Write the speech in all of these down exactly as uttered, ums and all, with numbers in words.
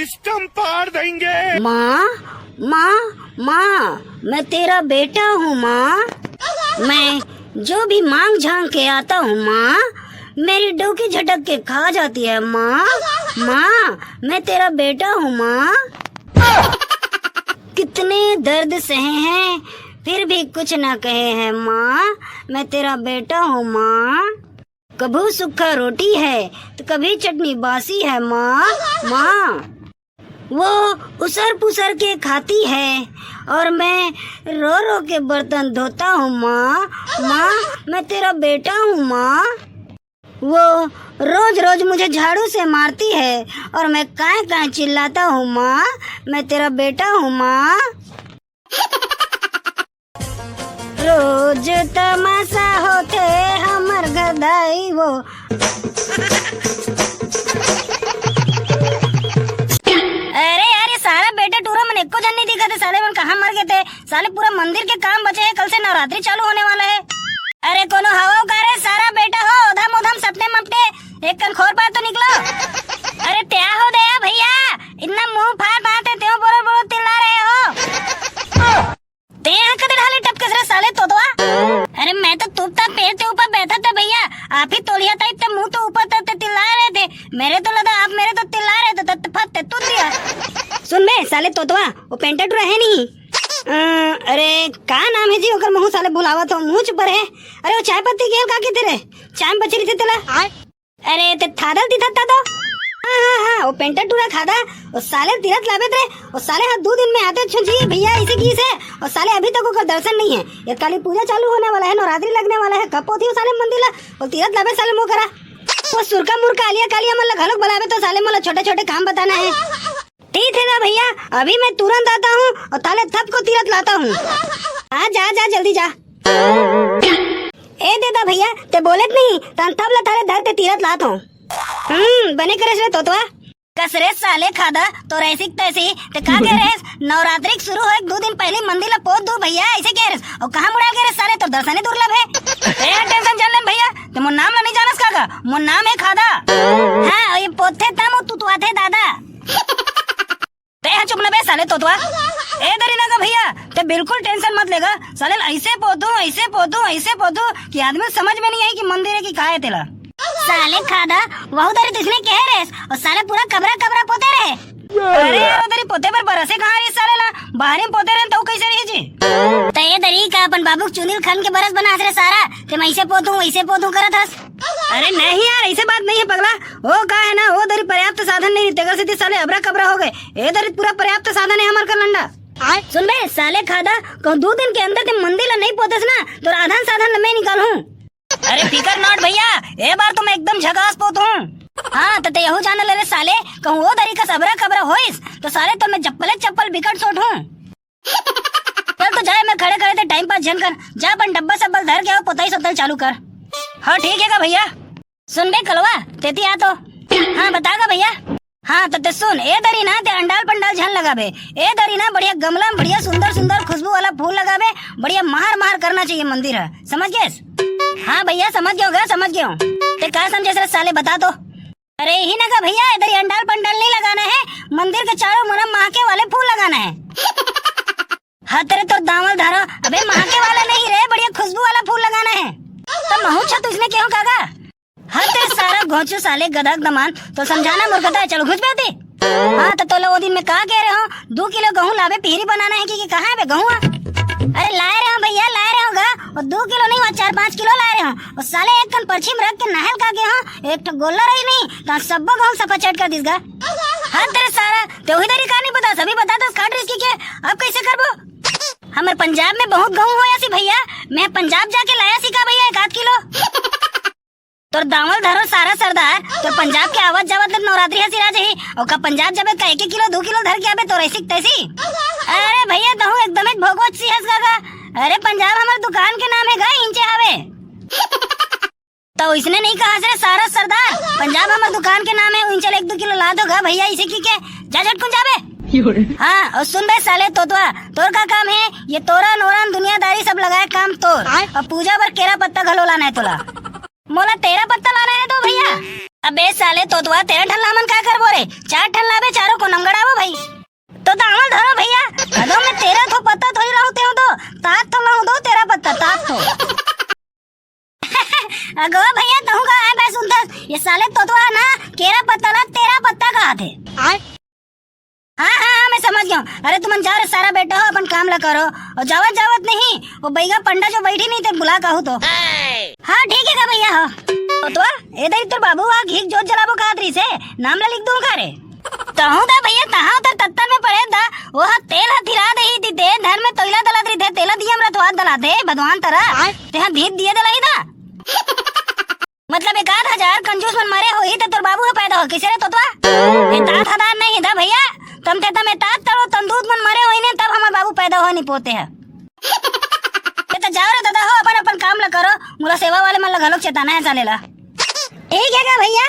System पार देंगे। माँ, माँ, माँ, मैं तेरा बेटा हूँ माँ। मैं जो भी मांग झांग के आता हूँ माँ, मेरी डौकी झटक के खा जाती है माँ। माँ, मैं तेरा बेटा हूँ माँ। कितने दर्द सहे हैं, फिर भी कुछ ना कहे हैं माँ। मैं तेरा बेटा हूँ माँ। कभू सूखा रोटी है तो कभी चटनी बासी है माँ। माँ, वो उसर पुसर के खाती है और मैं रो रो के बर्तन धोता हूँ माँ। माँ, मैं तेरा बेटा हूँ माँ। वो रोज रोज मुझे झाड़ू से मारती है और मैं कांय कांय चिल्लाता हूँ माँ। मैं तेरा बेटा हूँ माँ। रोज तमाशा होथे हमर घर दाई वो। अरे यार, ये सारा बेटा टूरा मन एको झन नहीं दिखत हे। साले मन कहाँ मर गए थे? साले पूरा मंदिर के काम बचे हैं, कल से नवरात्रि चालू होने वाला है। अरे कोनो हवा का रे सारा बेटा हो, ओधम ओधम सपने मपने, एक कन खोर पार तो निकलो। अरे त्या हो दया भैया, इतना मुंह फाड़ फाड़ ते तें बोलो बोलो चिल्ला रहे हो। ते यहाँ कदे ढाले टपकस रे साले तोतवा। अरे मैं तो तुप ता पेड़ के ऊपर बैठा था भैया, आप ही तोड़िया था, इतना मुंह तो ऊपर तक ते चिल्ला रहे थे। मेरे तो लगा आप मेरे तो चिल्ला रहे थे, तब फट तू दिया। सुन बे साले तोतवा, वो पेंटा टूरा है नहीं। अ, अरे का नाम है जी ओकर, महू साले बुलावा तो मुंह चुप रहे। अरे वो चाय पत्ती गेल का के तेरे चाय में बच रही थी तेला। अरे ते थादल दिखत था तो। हाँ हाँ हाँ, वो पेंटा टूरा खादा, वो साले तीरथ लाबे रे, वो साले हाँ दो दिन में आते छुंची भैया इसे की से, वो साले अभी तक ओकर दर्शन नहीं है। ये काली पूजा चालू होने वाला है, नवरात्रि लगने वाला है, कब पोथी वो साले मंदिर ला, वो तीरथ लाबे साले मुंह करा। वो सुरका मुरका आलिया कालिया मन ला घलोक बुलाबे तो साले मन ला छोटे छोटे काम बताना है। ठीक है ना भैया, अभी मैं तुरंत आता हूँ और ताले थप को तीरथ लाता हूँ। हाँ जा जा जल्दी जा। ए दे दा भैया, ते बोलत नहीं, तन थप ला ताले धर ते तीरथ लात हूँ। हम्म, बने करेस रे तोतवा। कस रे साले खादा, तो रैसिक तैसी, ते का कह रहे? नवरात्रि के शुरू होए दो दिन पहले मंदिर ला पोत दो भैया, ऐसे कह रहे। और कहाँ मुड़ा गए रे साले, तो दर्शने दुर्लभ है। ए टेंशन जान ले भैया, ते मोर नाम ला नहीं जानस का, का? मोर नाम है खादा। हाँ, ये पोथे तम तू तो आथे दादा। ते ह चुप न बे साले तोतवा। ए दरी ना का भैया, ते बिल्कुल टेंशन मत लेगा। साले ऐसे पोतू, ऐसे पोतू, ऐसे पोतू कि आदमी समझ में नहीं आई कि मंदिर है कि का है तेला। साले खादा, वहू दरी तो इसने कह रहे और साले पूरा कबरा कबरा पोते रहे। अरे यार, उधर ही पोते पर बरसे कहाँ रही साले ला, बाहर ही पोते रहे तो कैसे रही जी? तो ये दरी का अपन बाबू के चुनिल खन के बरस बना रे सारा, ते मैं ऐसे पोतू, वैसे पोतू करत हस। अरे नहीं यार, ऐसे बात नहीं है पगला। वो का है ना, वो दरी पर्याप्त साधन नहीं रहते, अगर सीधी साले अबरा कबरा हो गए। ए दरी पूरा पर्याप्त साधन है हमार कर लंडा। सुन बे साले खादा, कहूँ दो दिन के अंदर ते मंदिर ला नहीं पोतस ना, तो आधान साधन ला मैं निकालूं। अरे फिकर नॉट भैया, ए बार तो मैं एकदम झकास पोत हूँ। हाँ, तो ते यहू जान ले रे साले, कहूँ वो दरी का सबरा कबरा होइस, तो साले तो मैं चप्पले चप्पल बिकट सोट हूँ। चल तो जाए, मैं खड़े खड़े ते टाइम पास झन कर, जा अपन डब्बा सब्बल धर के आओ, पोताई सोताई चालू कर। हाँ ठीक है का भैया। सुन बे कलवा, तेती आ तो। हाँ बता का भैया। हाँ, तो ते सुन, ए दरी ना ते अंडाल पंडाल झन लगाबे। ए दरी ना बढ़िया गमला में बढ़िया सुंदर सुंदर खुशबू वाला फूल लगाबे। बढ़िया मार मार करना चाहिए मंदिर है, समझ गए? हाँ भैया, समझ गयो गा, समझ गयो। ते का समझे रे साले, बता तो। अरे ही ना का भैया, इधर अंडाल पंडाल नहीं लगाना है, मंदिर के चारों मुड़ा महके वाले फूल लगाना है। हाँ तेरे तोर दावल धारा, अबे महके वाला नहीं रे, बढ़िया खुशबू वाला फूल लगाना है। तो महू छत इसने क्यों कागा? हाँ तेरे सारा घोंचू साले गधा दमान, तो समझाना मुर्गता है, चलो घुस बैठे। हाँ तो तोला वो दिन में का कह रहे हो, दो किलो गहूँ लाबे, पिहरी बनाना है कि, कि कहाँ है बे गहूँ? अरे लाए रहे हो भैया, लाए रहे हो गा, और दो किलो नहीं हुआ, चार पाँच किलो लाए रहे हो। और साले एक कन परछी में रख के नहल का गए हो, एक ठो गोल्ला रही नहीं, तो सब्बो गहूँ सफा चट कर दिस गा। हाँ तेरे सारा, ते वही दरी का नहीं पता, सभी बता दस काट रही इसकी के, अब कैसे करबो? हमर पंजाब में बहुत गहूँ होया सी भैया, मैं पंजाब जाके लाया सी का भैया एक आध किलो। तोर दावल धरो सारा सरदार, तोर पंजाब के आवत जावत ले नवरात्रि हसी रह जाही, ओका पंजाब जाबे का एक एक किलो दो किलो धर के आबे तोर ऐसी तैसी। अरे भैया तहूँ एकदम भोगवत सी हस गा। अरे पंजाब हमर दुकान के नाम है गा, इंचे हवे। तो इसने नहीं कहा रे सारा सरदार, पंजाब हमर दुकान के नाम है, इंचे एक दो किलो ला दो गा भैया, इसे की के जा झटकुन जाबे। हाँ, और सुन बे साले तोतवा, तोर का काम है? ये तोरा नोरा दुनियादारी सब लगाए काम तोर। और पूजा बर केरा पत्ता घलो लाना है तोला। मोला तेरा पत्ता लाना है तो भैया। अबे साले तोतवा, तेरा ठन ला हमन का करबो रे? चार ठन लाबे, चारों को नमगड़ाबो भाई। तो दामल धरो भैया, अदो मैं तेरा थो पत्ता थोड़ी लाऊं, तेहू दो, तात थो लाऊं दो, तेरा पत्ता, तात थो। अगो भैया, तहू का आए बे सुनता, ये साले तोतवा ना, केरा पत्ता ला तेरा पत्ता कहा थे। हाँ, हाँ, हाँ, मैं समझ गया हूँ। अरे तुमन जाओ रे, सारा बेटा हो, अपन काम ला करो। और जावत जावत नहीं, वो बैगा पंडा जो बैठी नहीं, ते बुला कहू तो। हाँ, ठीक है का भैया, हाँ। तो, तो ए दरी तोर बाबू हा घीक जोत जलाबो कहत रही से, नाम ला लिख दूँ का रे? तहूँ दा भैया, तहाँ उतर तत्तर में पड़े दा, वो हा तेल हा थिरा दे ही दी दे, धर में तोइला दलत रही थे, तेला दिया हमरा तो हाथ दला दे, भगवान तरा, ते हा धीत दिए दला ही दा। मतलब, एक आध हजार कंजूस मन मरे होही, त तोर बाबू ह पैदा हो, किसे रे तोतवा? ए तात हदार नहीं हे दा भैया, तम ते तम ए तात तरो तंदूत मन मरे होही ने, तब हमर बाबू पैदा हो नहीं पोते है। ए त जाओ रे दादा हो, अपन अपन काम ला करो, मोला सेवा वाले मन ला घलोक चेताना है साले ला। ठीक है का भैया?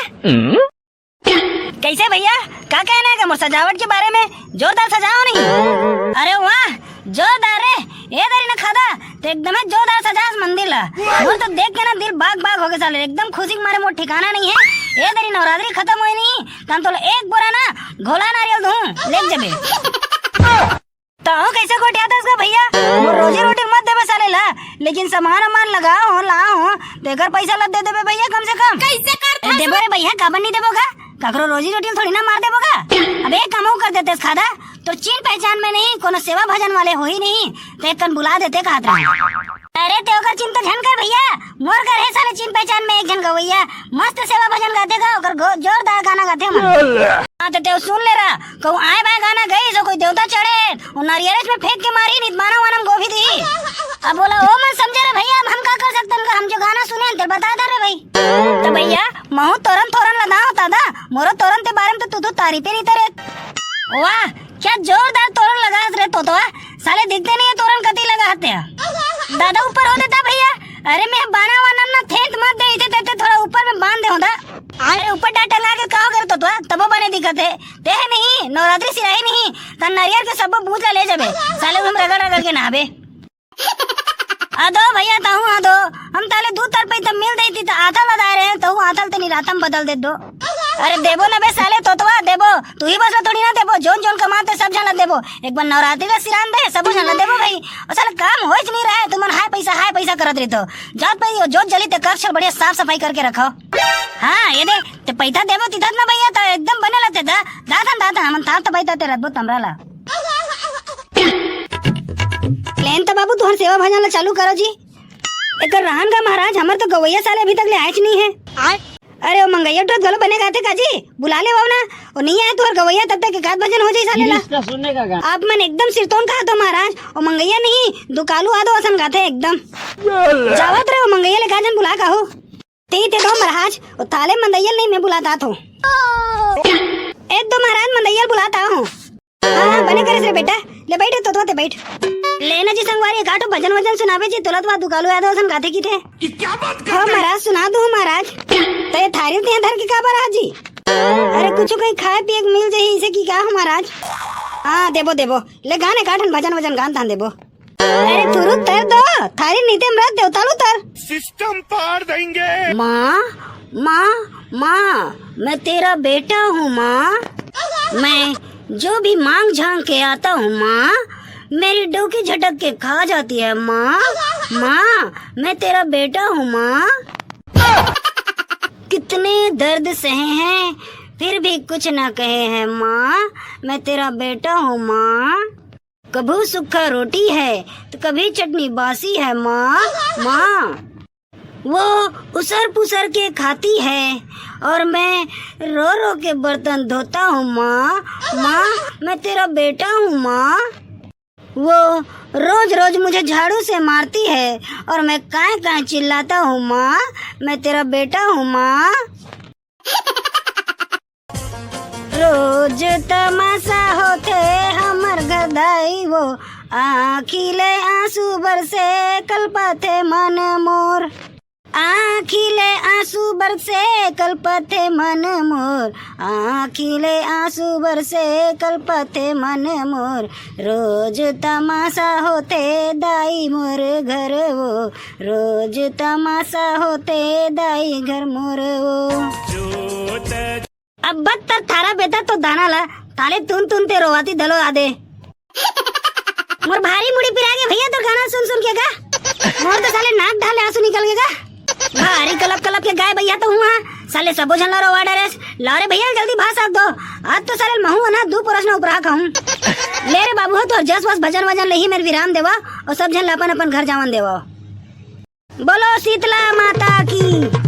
कैसे भैया, का कहना है का मोर सजावट के बारे में? जोरदार सजाओ नहीं? अरे वाह, जोरदार रे, ए दरी न खादा, ते एकदम है जोरदार सजास मंदिर ला। मोर तो देख के ना दिल बाग बाग हो गए साले, एकदम खुशी के मारे मोर ठिकाना नहीं है। ए दरी नवरात्रि खत्म होए नहीं, तन तो एक बोरा ना घोला नारियल दूं, ले जबे। तहूँ कैसे गोठियाथस गा भैया? मोर रोजी रोटी मत देबे साले ला, लेकिन सामान वामान लगाओ हो, लाओ हो, तेकर पैसा ला दे देबे भैया कम से कम। कैसे करथस? ए, देबो रे भैया, काबर नहीं देबो गा? काकरो रोजी रोटी ल थोड़ी ना मार देबो गा। अब एक काम अउ कर देतेस खादा, तोर चीन पहचान में नहीं, कोनो सेवा भजन वाले होही नहीं, ते कन बुला देते कहत रहे। अरे ते ओकर चिंता झन कर भैया, मोर घर है साले चीन पहचान में एक झन गवैया, मस्त सेवा भजन गाथे गा, ओकर गो-, जोरदार गाना गाथे हमन। हाँ, तो ते सुन ले रहा, कहूँ आए बाए गाना गई, सो कोई देवता चढ़े, वो नारियलेच में फेंक के मारी, नित मानव वनम गोभी दी। अब बोला, ओ मन समझे रे भैया, अब हम का कर सकतन गा, हम जो गाना सुने हन, तेल बता दे रे भाई। तो भैया, महू तोरन थोरन लदा होता दा, मोरो तोरन ते बारे में तो तू तो तारीफे नहीं तरे। वाह, क्या जोरदार तोरन लगा रे तोतवा, साले दिखते नहीं है तोरन कती लगा हते। दादा ऊपर हो देता भैया, अरे मैं बाना वाना ना थेंत मत दे, इते तेते थोड़ा ऊपर में बांध दे होता। अरे ऊपर डाल टंगा के कहो करे तोतवा, तबो बने दिखत है। ते है नहीं, नवरात्रि सिराही नहीं, तन नारियल के सबो बूझ ला ले जाबे, साले हम रगड़ रगड़ के नहाबे। अदो भैया, तहूँ अदो, हम ताले दू तरपई त मिल देती त आथल अदाय रहे, तहूँ आथल ते निरातम बदल दे दो। अरे देबो ना बे साले तोतवा, देबो, तू ही बस ला थोड़ी ना देबो, जोन जोन कमाते सब झन ला देबो। एक बार नवरात्रि ला सिरान दे, सबो झन ला देबो भाई। और साले काम होइच नहीं रहे, तुमन हाय पैसा, हाय पैसा करत रहितो। जात भाई, वो जोत जली ते कक्षर बढ़िया साफ सफाई करके रखो। हाँ, ये दे, ते पैसा देबो तिथत ना भैया, त एकदम बने लते दा, दातन, दातन, हमन ताप त पैसा ते रखबो तमरा ला। लेन त बाबू, तुहर सेवा भजन ला चालू करो जी। एकर रहन का महाराज, हमर तो गवैया साले अभी तक ले आएच नहीं है। अरे, वो मंगैया टोत घलो बने गाथे का जी? बुला ले वाव ना। वो नहीं आए तुहर गवैया, तब तक एकाध भजन हो जाई साले ला। इसका सुनने का गाना। आप मन एकदम सिरतोन कहा तो महाराज, वो मंगैया नहीं, दुकालू आदो असन गाथे एकदम। जावत रे, वो मंगैया ले का जन बुला का हो। ते, ते दो महाराज, वो ताले मंदैयल नहीं, मैं बुलाता हूँ। ए दो महाराज, मंदैयल बुलाता हूँ। हाँ, हाँ, बने करे रे बेटा, ले बैठ, तो, तो ते बैठ। लेना जी संगवारी, एकाठो भजन वजन सुनावे जी, तोला तो दुकालू यादव सन गाथे की थे। ये क्या बात कर हो महाराज, सुना दो महाराज। तो ये थारी ते धर के का बा राज जी? अरे कुछ कहीं खाए पिए के मिल जाही इसे की का हो महाराज? हाँ, देबो, देबो। ले गाने काठन भजन वजन गान तान देबो। अरे तुरु तर दो, थारी नीते मरत देवतालू तर। सिस्टम पार देंगे। माँ, माँ, माँ, मैं तेरा बेटा हूँ माँ। मैं जो भी मांग झांग के आता हूँ माँ, मेरी डौकी झटक के खा जाती है माँ। माँ, मैं तेरा बेटा हूँ माँ। कितने दर्द सहे हैं, फिर भी कुछ ना कहे हैं माँ। मैं तेरा बेटा हूँ माँ। कभू सूखा रोटी है तो कभी चटनी बासी है माँ। माँ, वो उसर पुसर के खाती है और मैं रो रो के बर्तन धोता हूँ माँ। माँ, मैं तेरा बेटा हूँ माँ। वो रोज रोज मुझे झाड़ू से मारती है और मैं काए काए चिल्लाता हूँ माँ। मैं तेरा बेटा हूँ माँ। रोज तमाशा होथे हमर घर दाई वो, आँखी ले आंसू बरसे कलपाथे मन मोर। आँखी ले आँसू बरसे कलपथे मन मोर, आँखी ले आँसू बरसे कलपथे मन मोर। रोज तमाशा होथे दाई मोर घर वो, रोज तमाशा होथे दाई घर मोर वो। अब बत तर थारा बेटा तो दाना ला, ताले तुन तुन ते रोवाती दलो आदे। मोर भारी मुड़ी पिरा गे भैया तोर गाना सुन सुन के गा। मोर तो साले नाक ढाले आंसू निकल गे गा। भारी कलप कलप के गाय भैया तो हुआ। साले सबो झन ला रोवा डरेस। ला रे भैया जल्दी भाषा दो। आज तो साले महू ना दू परस ना उपरा कहूं। ले रे बाबू हो तोर जस वस भजन वजन ले ही मेर विराम देवा और सब झन ला अपन अपन घर जावन देवा। बोलो शीतला माता की।